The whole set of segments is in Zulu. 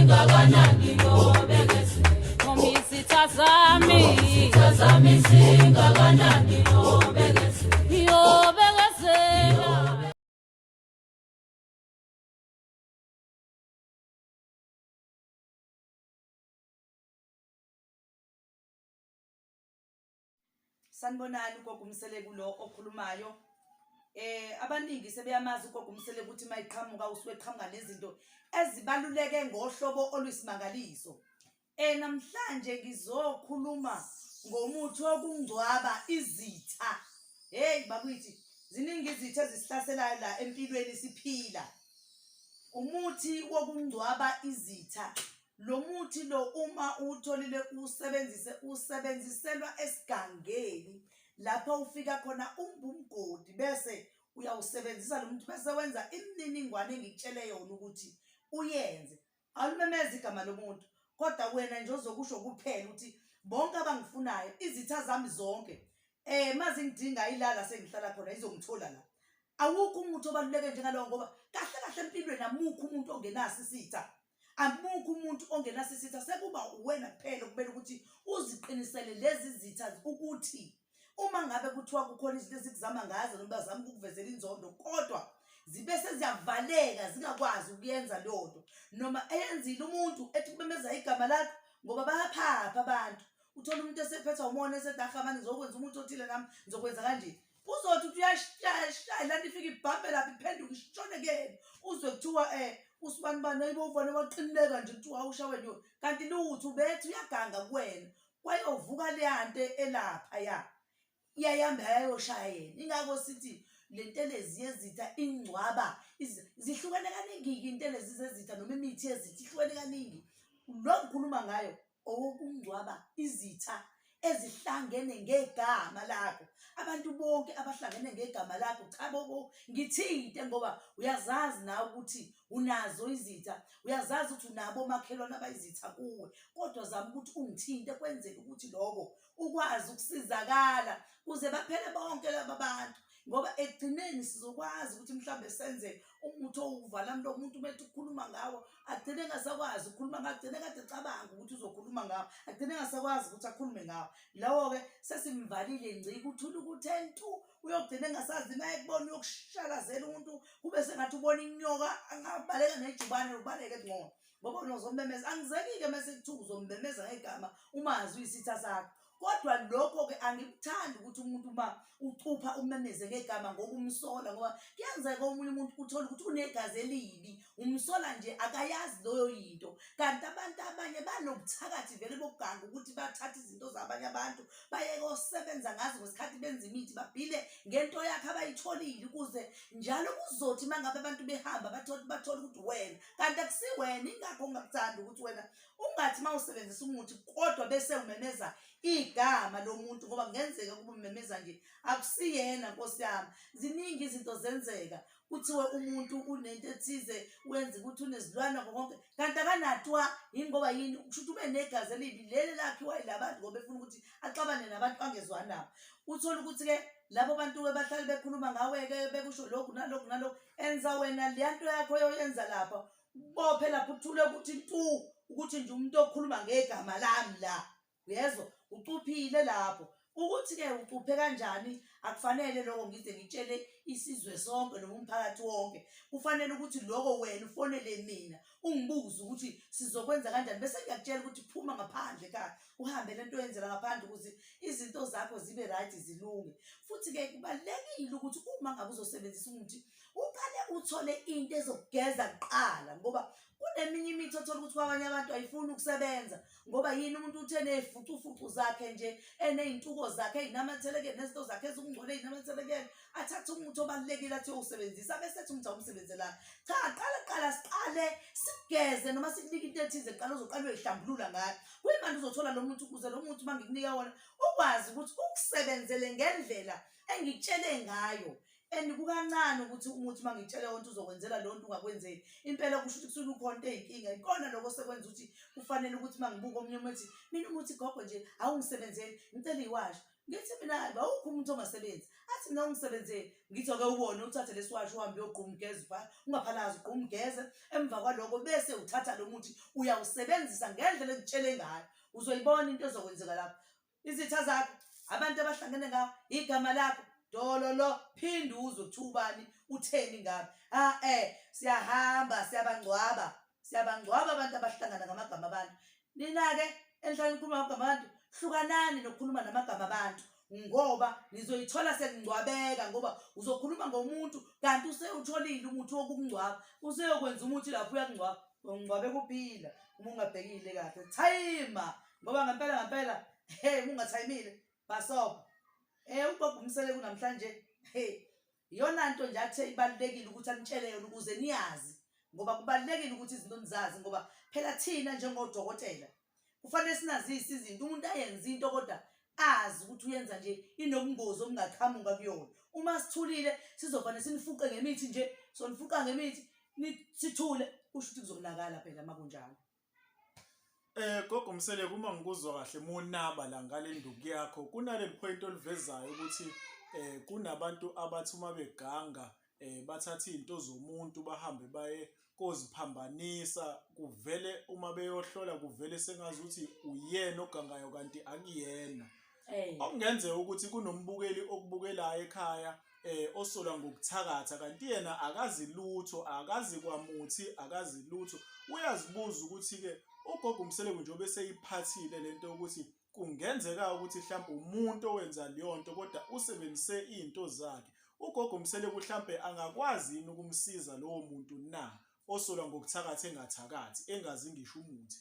Singakanani nobekezela. Noma izitha zami. Izitha zami singakanani nobekezela. Ngiyobekezela. Sanibonani, ugogo uMseleku lo okhulumayo. Abaningi sebeyamazi ugogo uMseleku ukuthi mayiqhamuka usuke eqhamuka nezinto ezibaluleke ngohlobo oluyisimangaliso. Namhlanje ngizokhuluma ngomuthi wokungcwaba izitha. Hey bakithi, ziningi izitha ezisihlaselayo la empilweni siphila. Umuthi wokungcwaba izitha. Lo muthi lo uma uwutholile uwusebenzise, usebenziselwa esigangeni lapho ufika khona umba umgodi bese uyawusebenzisa lo muthi bese wenza imininingwane engikutshele yona ukuthi uyenze. Awulimemezi igama lomuntu kodwa wena nje ozokusho kuphela ukuthi bonke abangifunayo, izitha zami zonke, mazingidinga ilala sengihlala khona izongithola la. Awukho umuthi obaluleke njengalowo ngoba kahle kahle empilweni amukho umuntu ongenaso isitha. Amukho umuntu ongenaso isitha, sekuba uwena kuphela okumele ukuthi uziqinisele lezi zitha ukuthi uma ngabe kuthiwa kukhona izinto ezikuzama ngazo noma bazama ukukuvezela inzondo kodwa zibe seziyavaleka zingakwazi ukuyenza leyo nto noma eyenzile umuntu ethi kumemeza igama lakho ngoba bayaphapha abantu. Uthola umuntu esephethwa umona esethi aha mani ngizokwenza umuntu othile nami ngizokwenza kanje. Uzothi uthi uyashaya lana ifike ibhampe lapha iphenduke ishone kuyena, uzwe kuthiwa usibanibani ayibo uvane waqinileka nje kuthiwa awushawe nje, kanti lutho ubethi uyaganga kuwena kwayovuka leya nto elapha ya iyayihamba yayoshaya yena. Ingakho sithi le ntelezi yezitha ingcwaba zihlukene kaningi-ke intelezi zezitha noma imithi yezitha ihlukene kaningi. Lo ngikhuluma ngayo owokungcwaba izitha ezihlangene ngegama lakho, abantu bonke abahlangene ngegama lakho. Cha bo, ngithinte ngoba uyazazi nawe ukuthi unazo izitha, uyazazi ukuthi unabo omakhelwane abayizitha kuwe, kodwa zama ukuthi ungithinte kwenzeke ukuthi lokho ukwazi ukusizakala kuze baphele bonke laba bantu, ngoba ekugcineni sizokwazi ukuthi mhlawumbe senze umuthi owuvala lo muntu uma ethi ukukhuluma ngawo agcine engasakwazi ukukhuluma ngawo, agcine kade ecabanga ukuthi uzokhuluma ngawo, agcine engasakwazi ukuthi akhulume ngawo. Lowo-ke sesimvalile ngci, kuthula ukuthi ntu, uyogcina engasazi uma ekubona uyokushalazela umuntu kube sengathi ubona inyoka, angabaleka nejubane lokubaleka ekungcono ngoba unozommemeza. Angizeki-ke mese kuthiwa uzommemeza ngegama umazi uyisitha sakho, kodwa lokho-ke angikuthandi ukuthi umuntu uma ucupha umemeze ngegama ngokumsola, ngoba kuyenzeka omunye umuntu uthole ukuthi unegazi elibi, umsola nje akayazi leyo yinto. Kanti abantu abanye banobuthakathi vele bokuganga ukuthi bathathe izinto zabanye abantu baye kosebenza ngazo ngesikhathi benza imithi, babhile ngento yakhe abayitholile, ukuze njalo kuzothi uma ngabe abantu behamba bathole ukuthi wena kanti akusiwena. Ingakho ngingakuthandi ukuthi wena ungathi uma usebenzisa umuthi kodwa bese umemeza igama lomuntu, ngoba kungenzeka ukuba umemeza nje akusiyena. Nkosi yami, ziningi izinto zenzeka, kuthiwe umuntu unento ethize, wenza ukuthi unezilwane konke kanti akanatwa. Yingoba yini? Kusho ukuthi ube negazi elibi leli lakhiwa yilabantu ngoba befuna ukuthi axabane nabantu angezwani nabo. Uthole ukuthi-ke labo bantu-ke bahlale bekhuluma ngawe-ke, bekusho lokhu nalokhu nalokhu. Enza wena leya nto yakho oyoyenza lapha, ubophe lapho uthule ukuthi ntu, ukuthi nje umuntu okhuluma ngegama lami la, uyezwa, ucuphile lapho. Ukuthi-ke ucuphe kanjani akufanele lokho ngize ngitshele isizwe sonke noma umphakathi wonke. Kufanele ukuthi lokho wena ufonele mina ungibuze ukuthi sizokwenza kanjani, bese ngiyakutshela ukuthi phuma ngaphandle ekhaya uhambe lento oyenzela ngaphandle ukuze izinto zakho zibe right, zilunge. Futhi-ke kubalulekile ukuthi uma ngabe uzosebenzisa umuthi uqale uthole into ezokugeza kuqala, ngoba kuneminye imithi othola ukuthi kwabanye abantu ayifuni ukusebenza. Ngoba yini? Umuntu uthe ney'fucufucu zakhe nje, eney'ntuko zakhe ey'namathelekene nezinto zakhe ezikungcole ey'namathelekene, athathe umuthi obalulekile athi uyowusebenzisa bese ethi umuthi awumsebenzelanga. Cha, qala qala siqale sikugeze noma sikunike into ethize kuqala ozoqala uyoyihlambulula ngayo. Kuyimanje uzothola lo muthi, ukuze lo muthi uma ngikunika wona ukwazi ukuthi ukusebenzele ngendlela engikutshele ngayo. And kukancane ukuthi umuthi uma ngikutshele wona uzokwenzela leyo nto ungakwenzeli. Impela kusho ukuthi kusuke kukhona into eyinkinga. Ikona lokho osekwenza ukuthi kufanele ukuthi uma ngibuka omunye umuthi, mina umuthi gogo nje awungisebenzeli, ngicela iwasho. Ngithi mina awukho umuntu ongasebenzi. Athi mina ungisebenzele. Ngithi ake ubone uthathe lesiwasho uhambe uyogquma ugeze ungaphalazi ugquma ugeze. Emva kwaloko bese uthatha lo muthi uyawusebenzisa ngendlela engikutshele ngayo. Uzoyibona into ezokwenzeka lapho. Izitha zakho, abantu abahlangene ngawo, igama lakho, dololo, phinde uzwe kuthiwa ubani utheni ngami. Ah eh siyahamba siyabangcwaba. Siyabangcwaba abantu abahlangana ngamagama abantu. Nina-ke enihlale nikhuluma ngamagama abantu, hlukanani nokukhuluma namagama abantu ngoba nizoyithola sekungcwabeka ngoba uzokhuluma ngomuntu kanti usewutholile umuthi wokukungcwaba useyokwenza umuthi lapho uyakungcwaba ungcwabe kuphila uma ungabhekile kahle thayima ngoba ngempela ngempela hey uma ungathayimile bhasobha eh ugogo umsele kunamhlanje hey Iyona nto nje athe ibalulekile ukuthi anitshele yona ukuze niyazi ngoba kubalulekile ukuthi izinto nizazi ngoba phela thina njengodokotela kufanele sinazise izinto umuntu ayenze into kodwa azi ukuthi uyenza nje inobungozi obungaqhamuka kuyona uma sithulile sizofane sinifuqe ngemithi nje sonifuqa ngemithi sithule kusho ukuthi kuzonakala phela uma kunjalo. Gogo Mseleku uma ngikuzwa kahle munaba la ngale nduku yakho kunaleli point olivezayo ukuthi kunabantu abathi uma beganga bathatha izinto zomuntu bahambe baye koziphambanisa kuvele uma beyohlola kuvele sengazuthi uyena ogangayo kanti akuyena. Okungenzeka ukuthi kunombukeli okubukelayo ekhaya osola ngokuthakatha kanti yena akazi lutho, akazi kwamuthi, akazi lutho. Uyazibuza ukuthi-ke ugogo uMseleku njengoba eseyiphathile le nto yokuthi kungenzeka ukuthi mhlawumbe umuntu owenza leyo nto kodwa usebenzise iy'nto zakhe. Ugogo uMseleku mhlampe angakwazi yini ukumsiza lowo muntu na osolwa ngokuthakatha engathakathi, engazi ngisho umuthi?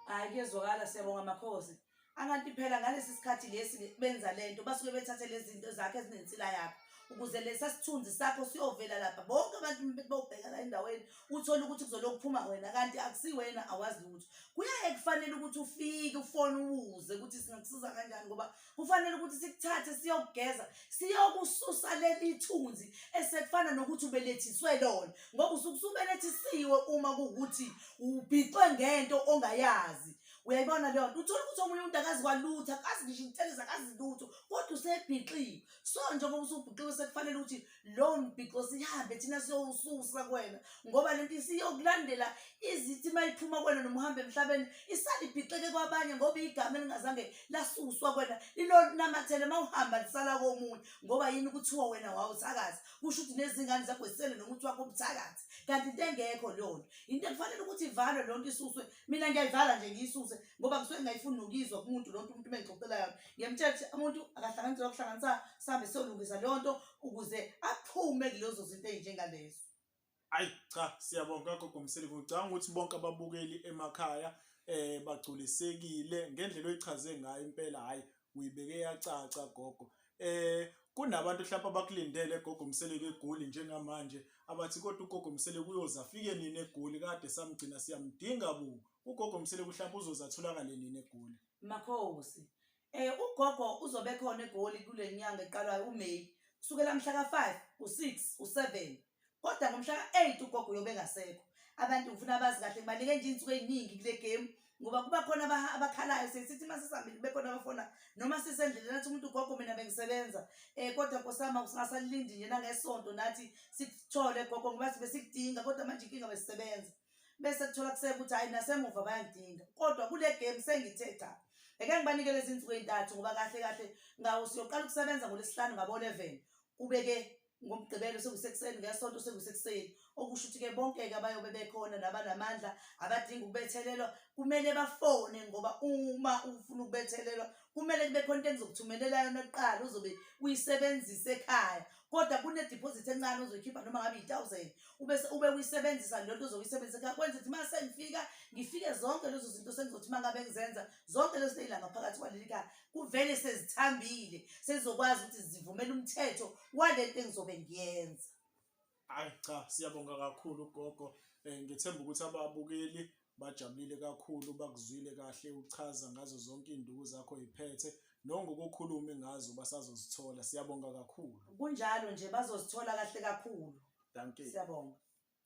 Hhayi kuyezwakala siyabonga makhosi. Anganti phela ngalesi sikhathi lesi benza lento basuke bethathe lezi zinto zakhe ezinensila yakho ukuze lesa sithunzi sakho siyovela lapha bonke abantu bobheka la endaweni uthole ukuthi kuzolokhu kuphuma wena kanti akusiwena awazi lutho. Kuyaye kufanele ukuthi ufike ufone ubuze ukuthi singakusiza kanjani ngoba kufanele ukuthi sikuthathe siyokugeza siyokususa leli thunzi esekufana nokuthi ubelethiswe lona ngoba usuke usubelethisiwe uma kuwukuthi ubhixwe ngento ongayazi uyayibona leyo nto uthola ukuthi omunye umuntu akazi kwalutho akazi ngisho intelezi akazi lutho kodwa usebhixiwe so njengoba usubhixiwe sekufanele ukuthi lowo mbhixo sihambe thina siyowususa kuwena ngoba lento isiyokulandela izithi uma iphuma kuwena noma uhambe emhlabeni isale ibhixeke kwabanye ngoba igama elingazange lasuswa kuwena lilonamathele uma uhamba lisala komunye ngoba yini kuthiwa wena wawuthakathi kusho ukuthi nezingane zakho zisele nomuthi wakho obuthakathi kanti into engekho leyo nto into ekufanele ukuthi ivalwe leyo nto isuswe mina ngiyayivala nje ngiyisuse ngoba ngisuke ngingayifuni nokuyizwa kumuntu leyo nto umuntu uma engixoxela yona ngiyamtshela ukuthi umuntu akahlanganise okuhlanganisa sihambe siyolungisa leyo nto ukuze aphume kulezo zinto ey'njengalezo. Ayi cha siyabonga gogo Mseleku ngicabanga ukuthi bonke ababukeli emakhaya bagculisekile ngendlela oyichaze ngayo impela hayi uyibeke yacaca gogo. Kunabantu mhlawumbe abakulindele gogo Mseleku eGoli njengamanje abathi kodwa ugogo Mseleku uyoze afike nini eGoli kade samgcina siyamdinga bo. Ugogo Mseleku mhlawumbe uzoze atholakale nini eGoli? Makhosi, ugogo uzobe ekhona eGoli kule nyanga eqalwayo uMay kusukela mhla ka-5, u-6, u-7 kodwa ngomhla ka-8 ugogo uyobe engasekho. Abantu ngifuna bazi kahle ngibanike nje iy'nsuku ey'ningi kule game ngoba kuba khona abakhalayo sesithi uma sisihambile kube khona abafona noma sisendleleni athi umuntu gogo mina bengisebenza um kodwa nkosi yami singasalindi nje nangesonto nathi sikuthole gogo ngoba sibe sikudinga kodwa manje inkinga besisebenza. Bese kuthola kuseka ukuthi hhayi nasemuva bayangidinga kodwa kule game sengithe cha eke ngibanike lezi nsuku ey'ntathu ngoba kahle kahle ngawo siyoqala ukusebenza ngolwesihlanu ngabo-11 kube-ke ngomgqibelo sekusekuseni ngesonto sekusekuseni okusho ukuthi-ke bonke-ke abayobe bekhona nabanamandla abadinga ukubethelelwa kumele bafone ngoba uma ufuna ukubethelelwa kumele kube khona into engizokuthumelela yona kuqala uzobe uyisebenzise ekhaya kodwa kune-deposit encane ozoyikhipha noma ngabe yi-thousand ubese ube uyisebenzisa leyo nto ozoyisebenzisa ekhaya kwenza ukuthi uma sengifika ngifike zonke lezo zinto sengizothi uma ngabe ngizenza zonke lezo zinto ey'la ngaphakathi kwaleli khaya kuvele sezithambile sezizokwazi ukuthi zivumele umthetho wale nto engizobe ngiyenza. Hayi cha siyabonga kakhulu gogo. Ngithemba ukuthi ababukeli bajabulile kakhulu bakuzwile kahle uchaza ngazo zonke iy'nduku zakho oy'phethe nongokukhulume ngazo basazozithola. Siyabonga kakhulu. Kunjalo nje bazozithola kahle kakhulu. Dankie. Siyabonga.